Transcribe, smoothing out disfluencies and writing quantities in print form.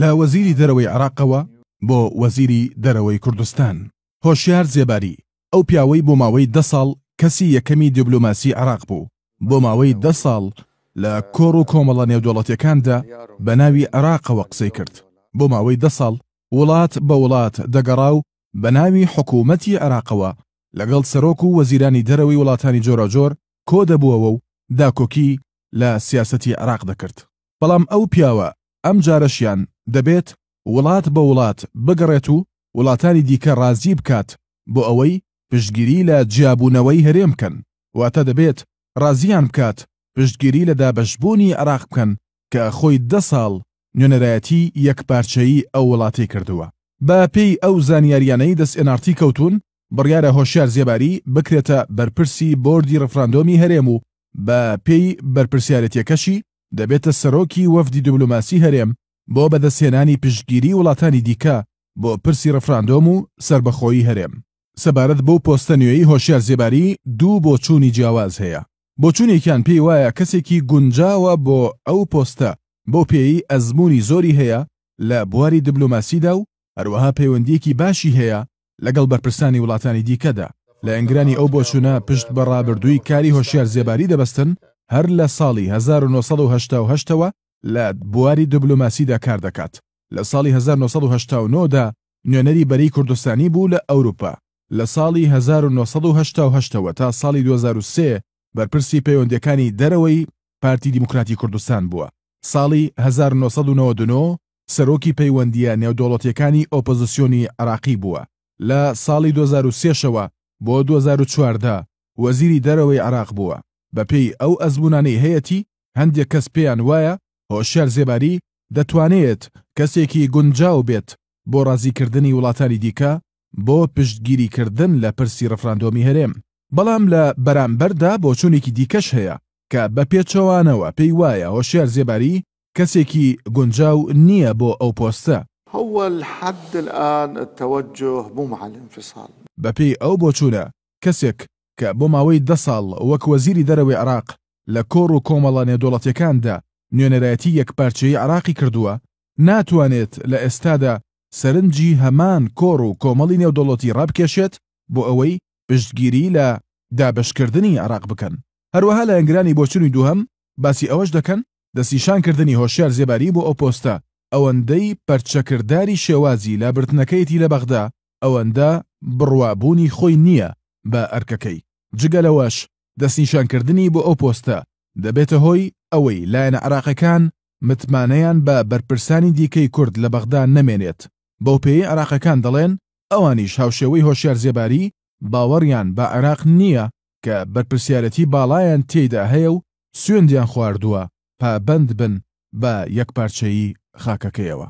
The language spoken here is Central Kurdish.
لە وەزیری دەرەوەی عێراقەوە بۆ وەزیری دەرەوەی کوردستان. هۆشیار زێباری، ئەو پیاوەی بۆ ماوەی دە ساڵ کەسی یەکەمی دیبلۆماسی عێراق بوو، بۆ ماوەی دە ساڵ لە کۆڕ و کۆمەڵە نێودەوڵەتیەکاندا بە ناوی عێراقەوە قسەی کرد، بۆ ماوەی دە ساڵ وڵات بە وڵات دەگەڕا و بە ناوی حکوومەتی عێراقەوە لەگەڵ سەرۆک و وەزیرانی دەرەوەی وڵاتانی جۆراوجۆر کۆ دەبووەوە و داکۆکی لە سیاسەتی عێراق دەکرد. بەڵام ئەو پیاوە ئەم جارەشیان دەبێت وڵات بە وڵات بگەڕێت و وڵاتانی دیکە ڕازی بکات بۆ ئەوەی پشتگیری لە جیابوونەوەی هەرێم بکەن، واتە دەبێت ڕازیان بکات پشتگیری لە دابەشبوونی عێراق بکەن کە خۆی دە ساڵ نوێنەرایەتی یەکپارچەیی ئەو وڵاتەی کردووە. بە پێی ئەو زانیاریانەی دەست ئێن ئاڕ تی کەوتوون، بڕیارە هۆشیار زێباری بکرێتە بەرپرسی بۆردی ڕفراندۆمی هەرێم و بە پێی بەرپرسیارێتیەکەشی دەبێتە سەرۆکی وەفدی دبلۆماسی هەرێم بۆ بەدەستهێنانی پشتگیری وڵاتانی دیکە بۆ پرسی ڕفراندۆم و سەربەخۆیی هەرێم. سەبارەت بەو پۆستە نوێی هۆشیار زێباری دوو بۆچوونی جیاواز هەیە، بۆچوونێکیان پێی وایە کەسێکی گونجاوە بۆ ئەو پۆستە بەو پێیەی ئەزموونی زۆری هەیە لە بواری دبلۆماسیدا و هەروەها پەیوەندییەکی باشی هەیە لەگەڵ بەرپرسانی وڵاتانی دیکەدا. لایەنگرانی ئەو بۆچوونە پشت بە ڕابردووی کاری هۆشیار زێباری دەبەستن، هەر لە ساڵی 1988 ەوە لە بواری دبلۆماسیدا کار دەکات، لە ساڵی 1989 دا نوێنەری بەرەی کوردستانی بوو لە ئەوروپا، لە ساڵی 1988 ەوە تا ساڵی 2003 بەرپرسی پەیوەندییەکانی دەرەوەی پارتی دیموکراتی کوردستان بووە، ساڵی 1999 سەرۆکی پەیوەندییە نێودەوڵەتییەکانی ئۆپۆزسیۆنی عێراقی بووە، لە ساڵی 2003 شەوە بۆ 2014 وەزیری دەرەوەی عێراق بووە، بەپێی ئەو ئەزموونانەی هەیەتی هەندێک کەس پێیان وایە هۆشیار زێباری دەتوانێت کەسێکی گونجاو بێت بۆ ڕازیکردنی وڵاتانی دیکە بۆ پشتگیریکردن لە پرسی ڕفراندۆمی هەرێم، بەڵام لە بەرامبەردا بۆچوونێکی دیکەش هەیە کە بە پێچەوانەوە پێی وایە هۆشیار زێباری کەسێکی گونجاو نییە بۆ ئەو پۆستە. هو لحد الآن التوجه مو مع الانفصال. بەپێی ئەو بۆچوونە کەسێک کە بۆ ماوەی دە ساڵ وەک وەزیری دەرەوەی عێراق لە کۆڕ و کۆمەڵە نێودەوڵەتییەکاندا نوێنەرایەتی یەکپارچەیی عێراقی کردووە، ناتوانێت لە ئێستادا سەرنجی هەمان کۆڕ و کۆمەڵی نێودەوڵەتی ڕابکێشێت بۆ ئەوەی پشتگیری لە دابەشکردنی عێراق بکەن. هەروەها لایەنگرانی بۆچوونی دووهەم باسی ئەوەش دەکەن، دەستنیشانکردنی هۆشیار زێباری بۆ ئەو پۆستە ئەوەندەی پەرچەکرداری شێوازی لابردنەکەیەتی لە بەغدا، ئەوەندە بڕوابوونی خۆی نییە بە ئەرکەکەی. جگە لەوەش دەستنیشانکردنی بۆ ئەو پۆستە دەبێتە هۆی ئەوەی لایەنە عێراقیەکان متمانەیان بە بەرپرسانی دیکەی کورد لە بەغدا نەمێنێت، بەوپێیەی عێراقیەکان دەڵێن ئەوانیش هاوشێوەی هۆشیار زێباری باوەڕیان بە عێراق نییە کە بەرپرسیارێتی باڵایان تێیدا هەیە و سوێندیان خواردووە پابەند بن بە یەکپارچەیی خاکەکەیەوە.